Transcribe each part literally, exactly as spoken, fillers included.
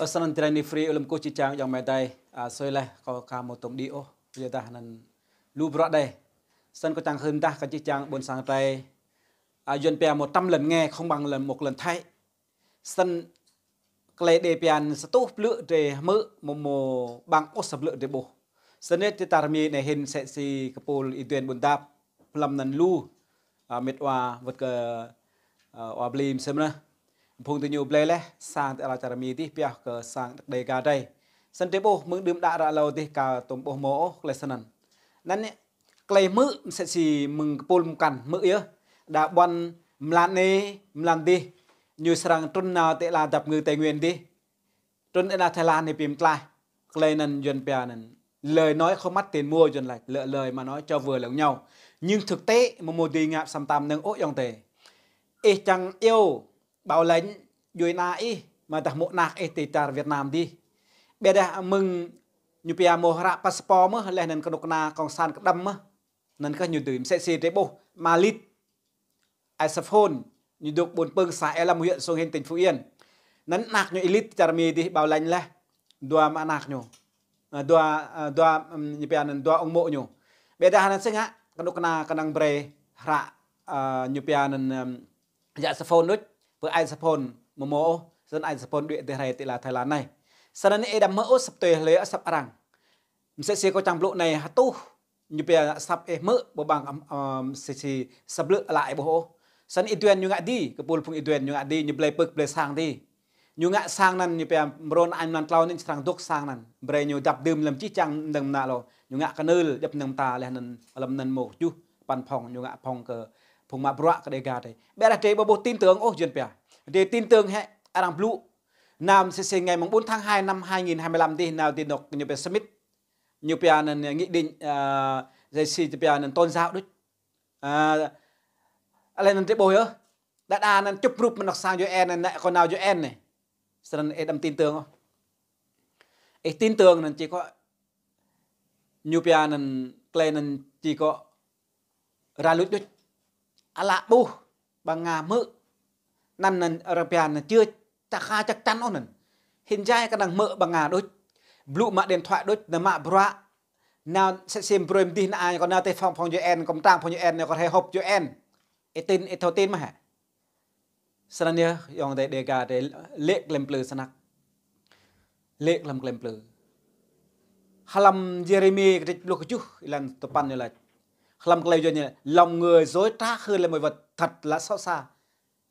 Snăn tơlơi anei free ơ lăm kơ čih čang ayŏng amai adơi, a, sui leh kâo ka mâo tŭm đĭ ôh, yua dah anăn lu bruă đơi. Snăn kâo čang hưn dah kơ čih čang ƀuôn sang adơi, a, Yuăn pia một trăm lần nghe không bằng lần một lần thấy. Snăn klei đe pia anăn sa tuh blư̆ drei hmư̆ mâo mâo ƀăng ôh sa blư̆ drei ƀuh. Snăn ti tar mi anei hĭn msĕ si kơ pôl Y Duên Ƀuôn Dap, hlăm anăn lu, a, mĕt wa wơ̆t kơ, a, wa Bli msĕ mơh. Phung diñu blei leh sang ti ala čar Mi dih pioh kơ sang Đêga drei. Snăn drei ƀuh mơ̆ng đưm đă ră hlâo dih ka tŭm ƀuh mâo ôh klei snăn. Anăn klei hmư̆ msĕ si mơ̆ng kơ pôl mkăn hmư̆ yơh. Đa ƀuăn mlan anei, mlan dih, ñu srăng trŭn nao ti ala dap ngư Tây Nguyên dih. Trŭn ti ala Thái Lan anei bi mtlaih. Klei anăn Yuăn pia anăn lời nói không mất tiền mua, Yuăn lač, lựa lời mà nói cho vừa lòng nhau. Nhưng thực tế mâo mâo dưi ngă sa mta mnơ̆ng ôh ayŏng adơi. Ih čang iâu bảo lãnh djuê ana ih, amâodah mô̆ anak ih ti čar Việt Nam dih. Ƀiădah mơ̆ng ñu pia mâo hră passport mơh, leh anăn kơnuk kơna cộng sản kơđăm mơh. Anăn kơh ñu dưi, msĕ si drei ƀuh, ama Lit, Ai Sa Phôn, ñu dôk ƀuôn Pưng, xã Ea Lâm, huyện Sông Hinh, tỉnh Phú Yên. Anăn anak ñu Y Lit ti čar Mi dih bảo lãnh leh. Dua ama anak ñu. A, dua, a, dua, ưm, ñu pia anăn dua ông mô̆ ñu. Ƀiădah anăn si ngă, kơnuk kơna kơnơ̆ng brei hră, a, ñu pia anăn, ưm, yă Sa Phôn đôč, pơ Ai Sa Phôn mâo mâo ôh, snăn Ai Sa Phôn đuĕ ti hrơi ti ala Thái Lan anei. Snăn ih đăm hmư̆ ôh asăp tui hlue asăp arăng. Msĕ si kâo čang blŭ anei hơtuh, ñu pia asăp ih hmư̆ ƀu ƀăng, ưm, ưm, si, si, sa blư̆ ală ih ƀuh ôh. Snăn Y Duên ñu ngă dih, kơ pôl phung Y Duên ñu ngă dih, ñu blei pưk blei sang dih. Ñu ngă sang anăn ñu pia mrô anăn mlan tlâo anăn srăng dôk sang anăn. Brei ñu dăp dưm lăm čih čang mnơ̆ng mơnă hlâo. Ñu ngă kơnưl djăp mnơ̆ng mta leh anăn hlăm anăn mâo kjuh păn phŏng ñu ngă phŏng kơ phung mă bruă kơ Đêga drei. Ƀiădah drei ƀu ƀuh tin tưởng ôh Yuăn pia. Drei tin tưởng hĕ arăng blŭ. Anăn msĕ si ngày mùng bốn tháng hai năm hai nghìn hai mươi lăm dih nao ti anôk ñu pia Smith. Ñu pia anăn nghị định, a, dei si ñu pia anăn tôn giáo đôč. A, leh anăn drei ƀuh yơh. Đa đa anăn čŭp rup mơ̆ng anôk sang U N anăn, anăn kơ nao U N anei. Snăn ih đăm tin tưởng ôh. Ih tin tưởng anăn či kŏ ñu pia anăn klei anăn či kŏ ra luč đôč. Ală ƀuh, ƀăng ngă hmư̆. Anăn anăn arăng pia anăn chưa chắc, chắc chắn ôh anăn. Hĭn jai kơnơ̆ng hmư̆ ƀăng ngă đôč. Blŭ mă điện thoại đôč, nao mă bruă. Nao sĕ sim brơi mdih nao ai, kâo nao ti phòng, phòng U N, kâo mtrang phòng U N, kâo hrơi họp U N. Ih tin, ih thâo tin mơ̆ hă? Snăn yơh, ayŏng adơi Đêga drei lĕ klei mplư snăk. Lĕ klei mplư. Hlăm Yêrêmi kdrêč pluh kjuh, êlan tơpăn ñu lač. Hlăm klei Yuăn ñu lač, lòng người dối trá hơn là mọi vật thật là xấu xa.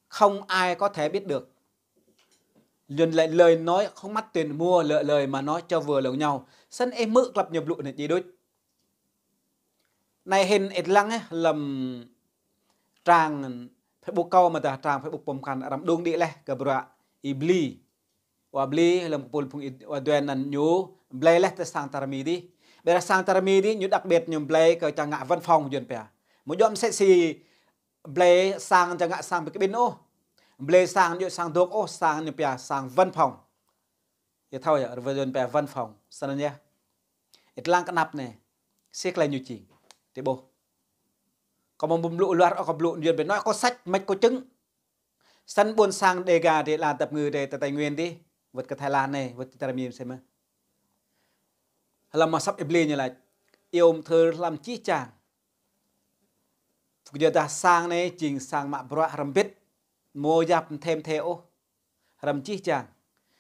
Không ai có thể biết được. Yuăn lač lời nói không mất tiền mua, lựa lời mà nói cho vừa lòng nhau. Snăn ih hmư̆ klăp ñu blŭ anei djai đôč. Anei hĭn ih lăng ih hlăm trang Facebook kâo amâodah trang Facebook pô mkăn arăng đung đĭ leh kơ bruă Y Bli. Wa Bli hlăm kơ pôl phung Y-, wa Duên anăn ñu blei leh ti sang čar Mi dih. Ƀiădah sang čar Mi dih ñu đặc biệt ñu blei kơ čang ngă văn phòng Yuăn pia. Mâo djŏ msĕ si blei sang čang ngă sang bi kƀĭn ôh. Blei sang djŏ sang dôk ôh, sang ñu pia sang văn phòng. Ih thâo yơh, rơwơi Yuăn pia văn phòng. Snăn yơh. Ih lăng kơ anăp anei. Si klei ñu jing. Ti ƀuh. Kâo mơ̆ ƀu blŭ luar ôh, kâo blŭ Yuăn pia nói có sách mách có chứng. Snăn ƀuôn sang Đêga drei, ala dap ngư drei ti Tây Nguyên dih, wơ̆t kơ Thái Lan anei, wơ̆t ti čar Mi msĕ mơh. Hlăm mă asăp Y Bli ñu lač, iâu mthưr hlăm čih čang. Yua dah sang anei jing sang mă bruă hrăm bĭt, mâo yap mthê mthê ôh. Hrăm čih čang.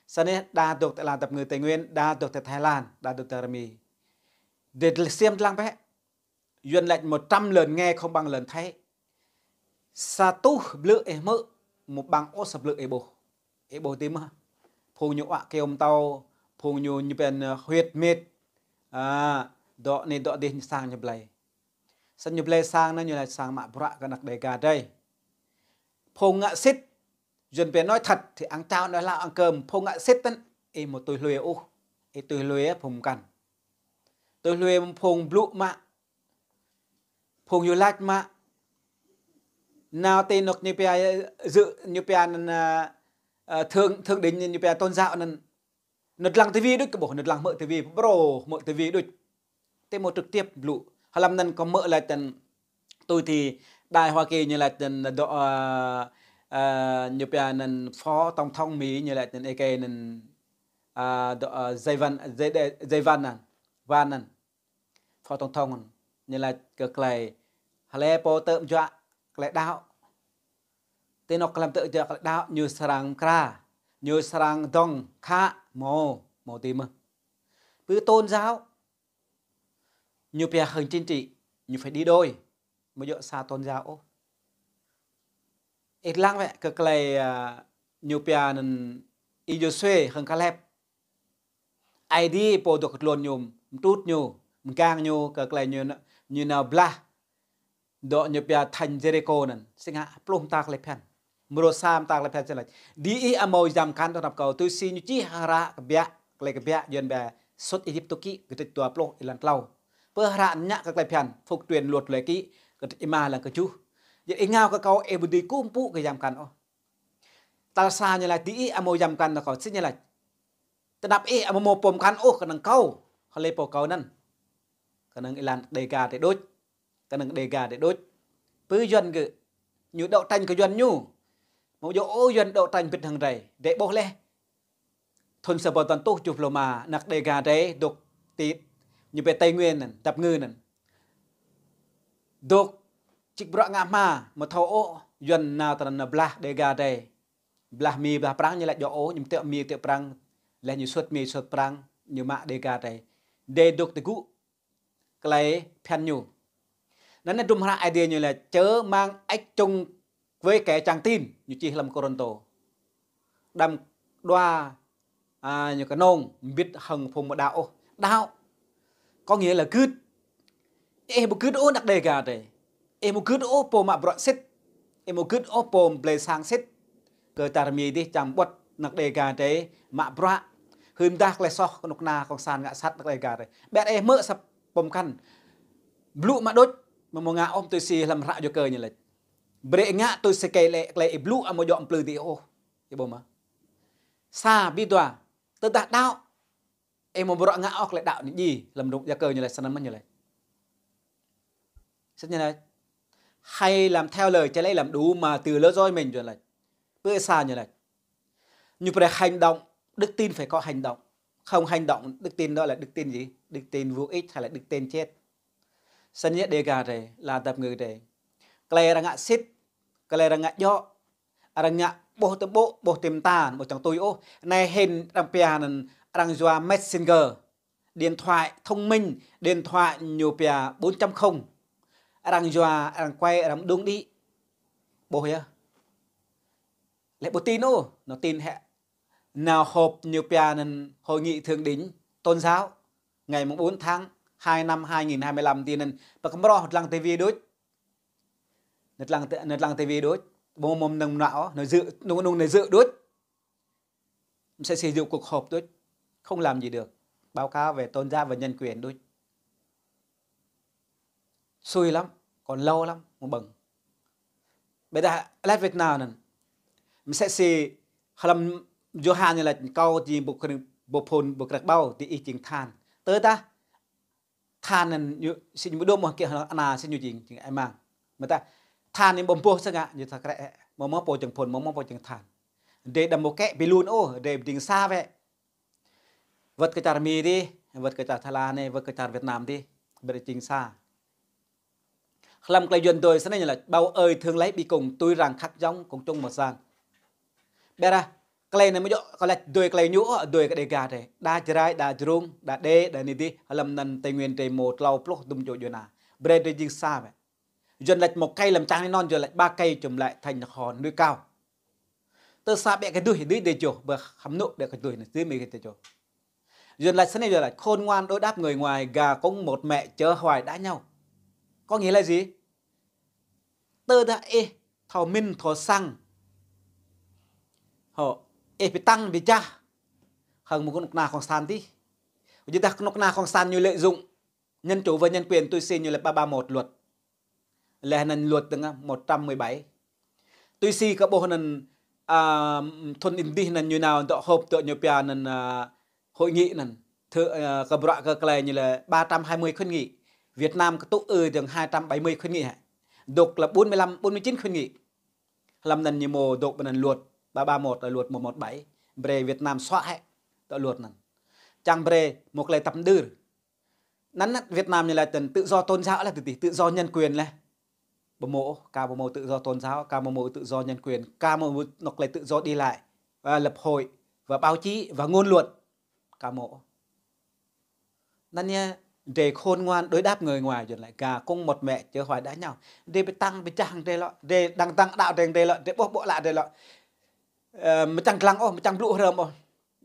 Snăn đa dôk ti ala dap ngư Tây Nguyên, đa dôk ti Thái Lan, đa dôk ti čar Mi. Drei ksiêm dlăng bĕ. Yuăn lač một trăm lần nghe không bằng lần thấy. Sa tuh blư̆ ih hmư̆, mâo ƀăng ôh sa blư̆ ih ƀuh. Ih ƀuh dih mơh. Phung ñu uă kyâo mtâo, phung ñu ñu pia huyết mệt. A, dŏ anei dŏ dih ñu sang ñu blei. Snăn ñu blei sang anăn ñu lač sang mă bruă kơ anak Đêga drei. Phung ngă sĭt, Yuăn pia nói thật thì ăn cháo nói láo ăn cơm, phung ngă sĭt anăn, ih mâo tui hlue ôh, ih tui hlue phung mkăn. Tui hlue phung blŭ mă, phung ñu lač mă. Nao ti anôk ñu pia dự, ñu pia anăn, a, a, thượng, thượng đỉnh ñu pia tôn giáo anăn. Anăn lăng tivi đôč kơ ƀuh, anăn lăng hmư̆ tivi, pơƀrô hmư̆ tivi đôč. Ti mâo trực tiếp blŭ. Hlăm anăn kâo hmư̆ lač anăn tui ti Đài Hoa Kỳ ñu lač anăn dŏ, a, a, ñu pia anăn phó tổng thống Mi ñu lač anăn êkei anăn a, dŏ, a, Jai Văn, Jai Đe-, Jai Văn anŭn, Văn anŭn. Phó Tổng thống anŭn. Ñu laĭ kơ tơlơi, hlơi pô tơm juă tơlơi đaŏ. Tơnŏk tơlơi tơm juă tơlơi đaŏ, ñu srăng kra, ñu srăng dŏng khă, hmâo, hmâo tui mơ̆n. Pơ tôn giáo, ñu pia hăng chính trị, ñu phải đi đôi. Hmâo djơ̆ sa tôn giáo ôh. Ih lăng wơ̆t kơ tơlơi, a, ñu pia anŭn Y-Yôsuê hăng Kaleb. Aê Diê pô dŏ kơ tơlơi ñu, mơtrut ñu, mơgang ñu kơ tơlơi ñu, ñu nao blah. Dŏ ñu pia thành Yêrikô anŭn, sĭt ngă pluh mơta tơlơi phiăn. Mrô sa mơta tơlơi phiăn sĭt laĭ: Diih ăt hmâo yăm kăn tơnap kâo, tui si ñu čih hră kbiă, tơlơi kbiă Yuan ba sut Êjip tŭ kĭ, kơtrĕč dua pluh, êlan klâo. Pơ hră anŭn ngă kơ tơlơi phiăn, phục truyền luật lệ ký, kơtrĕč êma, êlan kơjuh. Yua ih ngă kơ kâo, ih ƀu dưi kơkuh pơpŭ kơ yăm kăn ôh. Tal sa ñu laĭ, diih ăt hmâo yăm kăn tơnap kâo, sĭt ñu laĭ. Tơnap ih ăt hmâo pơm kăn ôh kơnơ̆ng kâo, hlơi pô kâo anŭn. Kơnơ̆ng êlan Đêga drei đôč. Kơnơ̆ng Đêga drei đôč. Pơ Yuan gơ̆, ñu đấu tranh kơ Yuan ñu. Hmâo djơ̆ ôh Yuan đấu tranh bĭt hăng drei. Drei ƀuh laih. Thŭn sa rơbâo tơjuh rơtuh tơjuh pluh rơma, anăk Đêga drei dŏ ti, ñu pia Tây Nguyên anŭn, Dap Ngư anŭn. Dŏ čĭk bruă ngă hma, hmâo thâo ôh Yuan nao tơnăn nao blah Đêga drei. Blah Mi, blah Prăng, ñu laĭ djơ̆ ôh, ñu tiŏ Mi, tiŏ Prăng, laih ñu sut Mi, sut Prăng, ñu mă Đêga drei. Drei dŏ tơgŭ tơlơi phiăn ñu. Anŭn anai hơdrôm hră Aê Diê ñu laĭ: Chớ mang ách chung với kẻ chẳng tin, ñu čih hlăm Kôrintô. Đăm đua, a, ñu kơnơ̆ng mbĭt hăng phung ƀu đaŏ ôh. Đaŏ có nghĩa là gưt. Ih ƀu gưt ôh anăk Đêga drei. Ih ƀu gưt ôh pô mă bruă sĭt. Ih ƀu gưt ôh pô blơi sang sĭt. Kơ čar Mi dih čang ƀuăt anăk Đêga drei mă bruă. Hưn dah tơlơi soh kơnuk kơna cộng sản ngă sat anăk Đêga drei. Ƀiă ih hmư̆ sa pơm kăn. Blŭ mă đôč, mơ̆ hmâo ngă ôh tui si hlăm hră Yuan kơ ñu laĭ. Brơi ngă tui si tơlơi, tơlơi ih blŭ, ăt hmâo djơ̆ plư tui ih ôh. Ih ƀuh mơ̆? Sa, ƀiă dua, tơdah đaŏ, ih hmâo bruă ngă ôh tơlơi đaŏ anai djai, hlăm rŭng Yuan kơ ñu laĭ, sơnăn mơ̆n ñu laĭ. Sĭt ñu laĭ. Hãy làm theo lời, chứ lấy làm đủ mà từ lỡ dối mình, ñu laĭ. Pơ sa ñu laĭ. Ñu brơi hành động, đức tin phải có hành động. Không hành động, đức tin đó là đức tin gì? Đức tin vô ích hay là đức tin chết? Sĭt ñu Đêga drei, lăm Dap Ngư drei. Tơlơi arăng ngă sĭt, tơlơi arăng ngă djơ̆, arăng ngă ƀuh tơƀô̆, ƀuh tơm ta, ƀuh čang tui ôh. Anai hĭn arăng pia anŭn, arăng yua messenger, điện thoại thông minh, điện thoại ñu pia bốn chấm không. Arăng yua, arăng quay, arăng đung đĭ. Ƀuh yơh. Laih ƀu tin ôh, ñu tin hĕ. Nao họp ñu pia anŭn hội nghị thượng đỉnh tôn giáo ngày mùng bốn tháng hai năm hai nghìn hai mươi lăm ti anŭn, pơkơmroh lăng tivi đôč. Nao lăng, nao lăng tivi đôč. Ƀu hmâo mơnơ̆ng mơnuă ôh, nao dự, nao, nao, nao dự đôč. Msĕ si dự cuộc họp đôč. Không làm gì được. Báo cáo về tôn giáo và nhân quyền đôč. Sui lắm, còn lâu lắm, hmâo ƀơ̆ng. Ƀiădah laih Việt Nam anŭn. Msĕ si hlăm Yôhan ñu laĭ kâo jing ƀu krĕk, ƀu phŭn, ƀu krĕk ƀâo, diih jing than. Tơdah than anŭn ñu, sĭt ñu ƀu đôm ôh kơ ană sĭt ñu jing, jing ai mang. Mơ̆ tah than anŭn ƀu ƀuh sơngă, ñu tah krĕk, hmâo mơ̆ pô jing phŭn, hmâo mơ̆ pô jing than. Drei đăm ƀu kĕ ƀiă lun ôh, drei jing sa wơ̆t. Wơ̆t kơ čar Mi dih, wơ̆t kơ čar Thái Lan anai, wơ̆t kơ čar Việt Nam dih, brơi jing sa. Hlăm tơlơi Yuan dui sơnai ñu laĭ, bầu trời thường lấy bi cùng, tuy rằng khác giống cũng chung màu xanh. Ƀiădah, tơlơi anai hmâo djơ̆, kơ laĭ dui tơlơi ñu, ơ, dui kơ Đêga drei. Đa Jrai, đa Jrung, đa Đê, đa anai dih, hlăm anŭn Tây Nguyên drei hmâo klâo pluh hơdôm čô djuai ania. Brơi drei jing sa wơ̆t. Yuan laĭ một cây làm trang nên non, Yuan laĭ ba cây chùm lại thành hòn núi cao. Tơ sa ƀiă kơ dui, dui dê jô, ƀơ hăm nŭ ƀiă kơ dui anai, dui mơi kơ dê jô. Yuan laĭ sơnai, Yuan laĭ khôn ngoan đối đáp người ngoài, gà cúng một mẹ chớ hoài đãi nhau. Có nghĩa là gì? Tơdah ih thâo mĭn thâo săng, hŏ, ih ƀu tăng ƀu jah hăng mơ̆ng kơnuk kơna cộng sản dih. Tơdah kơnuk kơna cộng sản ñu lợi dụng nhân chủ và nhân quyền, tui si ñu laĭ ba ba một luật. Laih anŭn luật dơ̆ng một trăm mười bảy. Tui si kơ ƀuh anŭn, a, thŭn inh dih anŭn ñu nao dŏ họp dŏ ñu pia anŭn, a, hội nghị anŭn. Thơ, a, kơ bruă kơ tơlơi ñu laĭ ba trăm hai mươi khuyến nghị. Việt Nam kơ tŭ ư dơ̆ng hai trăm bảy mươi khuyến nghị hă. Dŏ laĭ bốn mươi lăm, bốn mươi chín khuyến nghị. Hlăm anŭn ñu hmâo dŏ ƀơi anŭn luật ba ba một, luật một một bảy. Brơi Việt Nam xóa hĕ. Tơ luật anŭn. Čang brơi mơ̆ klei tăp đưr. Anŭn Việt Nam ñu laĭ tơ̆n tự do tôn giáo laih tơdơi, tự do nhân quyền laih. Ƀu mơ̆ ôh, ka ƀu mơ̆ tự do tôn giáo, ka ƀu mơ̆ tự do nhân quyền, ka ƀu mơ̆ anŏ klei tự do đi lại, và lập hội, và báo chí, và ngôn luận. Ka ƀu mơ̆ ôh. Anŭn yơh, drei khôn ngoan đối đáp người ngoài, Yuan laĭ gà cũng một mẹ chớ hoài đá nhau. Drei ƀu tăng ƀu čang drei lŏ, drei đang tăng đaŏ drei lŏ, drei ƀuh ƀô̆ lă drei lŏ. Ơ, mơ̆ čang lăng ôh, mơ̆ čang blŭ hrŏm ôh.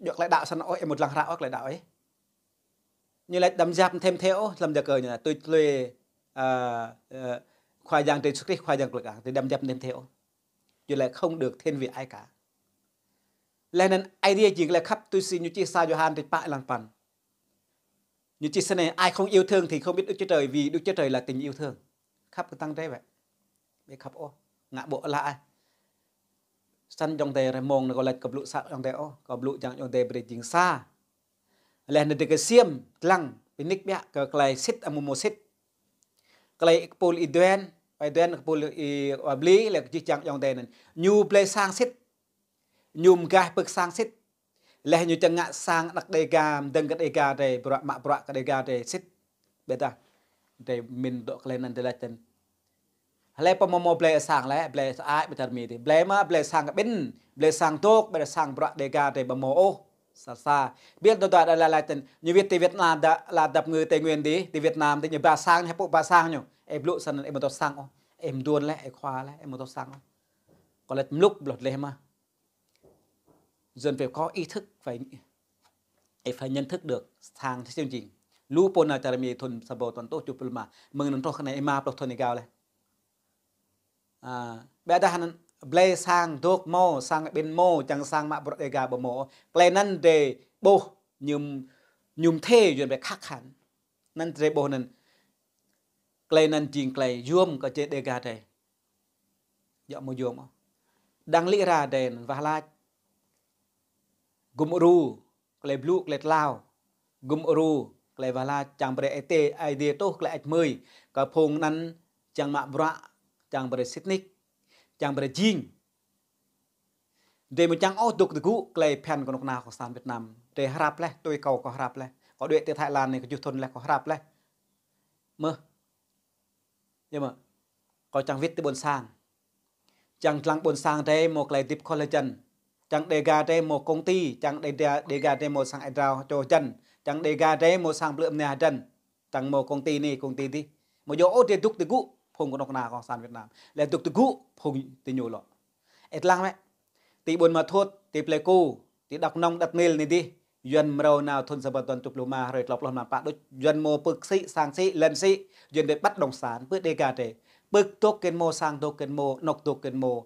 Djŏ klei đaŏ săn ôh, ih mơ̆ lăng hră ôh klei đaŏ ih. Ñu laĭ đăm yap thêm thế ôh, lăm dă kơ ñu laĭ tui tui, ơ, ơ, Khua Yang Yêsu Krist, Khua Yang klei kang, drei đăm yap thêm thế ôh. Ñu laĭ không được thiên vị ai cả. Laih anŭn Aê Diê jing klei khăp, tui si ñu čih sa Yôhan črăn pă lăng păn. Ñu čih snei: Ai không yêu thương thì không biết Đức Chúa Trời, vì Đức Chúa Trời là tình yêu thương. Khăp kơ tăng drei wơ̆t. Ƀu khăp ôh, ngă ƀô̆ lă ai. Săn ayŏng adơi rơmông anai kâo laĭ kơ blŭ sa ayŏng adơi ôh, kâo blŭ čang ayŏng adơi brơi jing sa. Laih anŭn drei kơsiam lăng, pơnik biă kơ klei sĭt, amăng mơ̆ sĭt. Klei kơpul Y Duan, Y Duan kơpul Y Wa Bli, laih kơ jih jang ayŏng adơi anŭn. Ñu blơi sang sĭt. Ñu mơgah pơ̆k sang sĭt. Laih ñu čang ngă sang anăk Đêga, mơdơ̆ng kơ Đêga drei, bruă mă bruă kơ Đêga drei sĭt. Ƀiădah drei min dŏ klei anŭn drei laĭ tơ̆n. Hlơi pô mơ̆ mơ̆ blơi sang lĕ, blơi sa ai ƀu čar Mi dih. Blơi mơ̆, blơi sang kơ ƀing, blơi sang dŏ, ƀiădah sang bruă Đêga drei ƀu mơ̆ ôh. Sa sa. Ƀiădah dŏ dŏ đa laĭ laĭ tơ̆n. Ñu wĭt ti Việt Nam đa, la dăp ngư Tây Nguyên dih, ti Việt Nam dih ñu ba sang, ñu hơpŭ ba sang ñu. Ih blŭ săn, ih mơ̆ dŏ sang ôh. Ih mơ̆ duôn lĕ, ih khua lĕ, ih mơ̆ dŏ sang ôh. Kâo laĭ mlŭk blŏh leh mơ̆. Dân phải có ý thức, phải, phải nhận thức được sang thế chương trình. Lu pô nao čar Mi thun sa rơbâo tuăn tuh čuh pluh rơma. Mơ̆ng anŭn truh kơ anai ih rơma pluh thun ih gao leh. A, ƀiădah anŭn blơi sang dŏ mơ̆, sang ƀing mơ̆, čang sang mă bruă Đêga ƀu mơ̆. Klei anŭn drei ƀuh ñu, ñu mơthê Yuan ƀu khăk hăn. Anŭn drei ƀuh anŭn. Klei anŭn jing klei yôm kơ čê Đêga drei. Djŏ mơ̆ yôm ôh. Đang lĭ ra drei anŭn wah lač. Gum ru, klei blŭ, klei tlao. Gum ru, klei wah lač, čang brơi Aê Diê, Aê Diê tuh klei hơêč hmưi. Kơ phung anŭn čang mă bruă, čang brơi sĭt nik, čang brơi jing. Drei mơ̆ čang ôh dŏ tơgŭ klei phiăn kơnuk kơna Cộng sản Việt Nam. Drei hrăp leh, tui kâo kâo hrăp leh. Kâo đuaĭ ti Thái Lan anai kơ juh thun leh kâo hrăp leh. Mơ̆. Yơh mơ̆. Kâo čang wĭt ti ƀôn sang. Čang lăng ƀôn sang drei mơ̆ klei hơdip khŏl hơjăn. Čang Đêga drei mơ̆ công ty, čang Đê-, Đêga drei mơ̆ sang êa drao čô hơjăn. Čang Đêga drei mơ̆ sang plư mơnia hơjăn. Čang mơ̆ công ty anai, công ty dih. Mơ̆ djŏ ôh drei dŏ tơgŭ phung kơnuk kơna Cộng sản Việt Nam. Lĕ dŏ tơgŭ phung ti ñu lŏ. Ih lăng wơ̆t. Ti Buôn Ma Thuột, ti Pleiku, ti Đắk Nông, Đắk Nil anai dih. Yuan mrâo nao thun sa rơbâo tuăn čuh pluh rơma, hrơi tlâo pluh rơma pă đôč. Yuan mơ̆ pơ̆k sĭ, sang sĭ, lŏn sĭ. Yuan drei bắt đồng sản, pơ Đêga drei. Pơ̆k dŏ kơ mơ̆, sang dŏ kơ mơ̆, anŏ dŏ kơ mơ̆.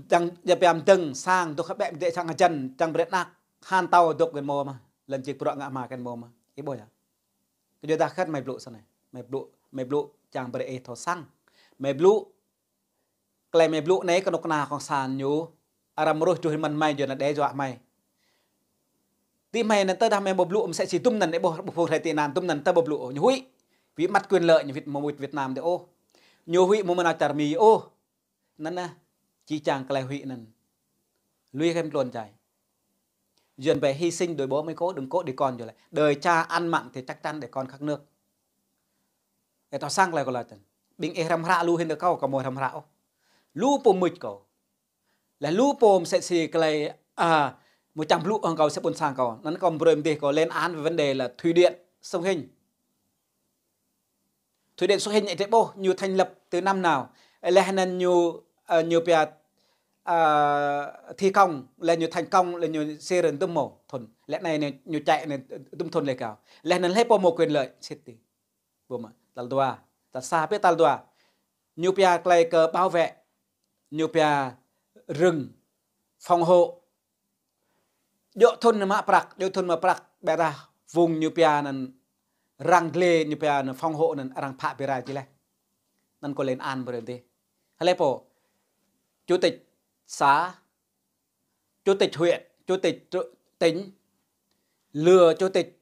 Čang djă pia mơdơ̆ng, sang dŏ kơ ƀĕ mơdĕ sang hơjăn, čang brơi anăk, han tâo dŏ kơ mơ̆ mơ̆. Lŏn čih bruă ngă hma kơ mơ̆ mơ̆. Ih ƀuh yơh. Kơ djơ̆ dah khăt mơi blŭ săn anai. Mơi blŭ, mơi blŭ čang brơi ih thâo săng. Mơi blŭ klei mơi blŭ anai kơnuk kơna Cộng sản ñu, arăng mơruih čuh rơmăn mơi, Yuan đe dọa mơi. Ti mơi anŭn tơdah mơi ƀu blŭ mơsĕ si dŭm anŭn, ƀuh, ƀuh phung hrơi tị nạn dŭm anŭn tơ ƀu blŭ ôh. Ñu huĭ, vì mất quyền lợi ñu wĭt mơ̆ wĭt Việt Nam dih ôh. Ñu huĭ mơ̆ mơ̆ nao čar Mi ôh. Anŭn anai, či čang klei huĭ anŭn. Lui kơ mơ̆ tluôn čai. Yuan phải hy sinh đôi bố mấy cô, đừng có để con rồi lại. Đời cha ăn mặn thì chắc chắn để con khát nước. Ih thâo săng klei kâo laĭ tơ̆n. Ƀing ih hrăm hră lu hĭn tơ kâo, kâo mơ̆ hrăm hră ôh. Lu pô mưč kâo. Lĕ lu pô mơsĕ si klei, a, mơ̆ čang blŭ hăng kâo sĕ ƀôn sang kâo. Anŭn kâo brơi mơdih kâo lên án về vấn đề là thủy điện Sông Hinh. Thủy điện Sông Hinh ih ƀuh ñu thành lập từ năm nào. Laih anŭn ñu, a, ñu pia, a, thi công, laih ñu thành công, laih ñu sir dŭm mơ̆ thun. Laih anai ñu, ñu chạy anai dŭm thun laih kâo. Laih anŭn hlơi pô mơ̆ quyền lợi, sĭt ti. Ƀuh mơ̆, tal dua, tal sa pĕ tal dua. Ñu pia klei kơ bảo vệ, ñu pia rừng, phòng hộ. Djŏ thun mă prăk, djŏ thun mă prăk, ƀiădah phung ñu pia anŭn răng dlê ñu pia anŭn phòng hộ anŭn arăng phă bira či laih. Anŭn kâo lên án brơi dih. Hlơi pô, chủ tịch xã, chủ tịch huyện, chủ tịch tr-, tỉnh, lừa chủ tịch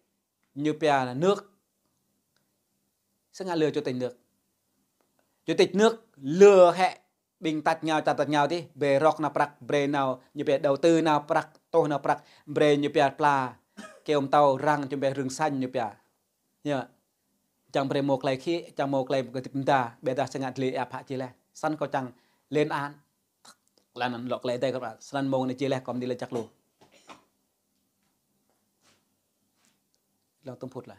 ñu pia nước. Sưng ngă lừa chủ tịch nước. Chủ tịch nước lừa hĕ Ƀing tač rơngiao, čar tač rơngiao tih, brơi rŏk nao prăk, brơi nao ñu pia đầu tư nao prăk, tuh nao prăk, brơi ñu pia pla, kơyâo mơtâo, răng, čum pia rừng xanh ñu pia. Yơh. Čang brơi mâo tơlơi khĭ, čang mâo tơlơi kơdip mơda, ƀiădah sĭt ngă dlê ăp hă či leh. Snăn kâo čang lên án. Lăng anăn lŏ tơlơi Ơi Adai kơ ƀă, snăn mông anai či leh kâo mơ̆ dĭ lĕ čăk lu. Lăng tŭm phŭt lah.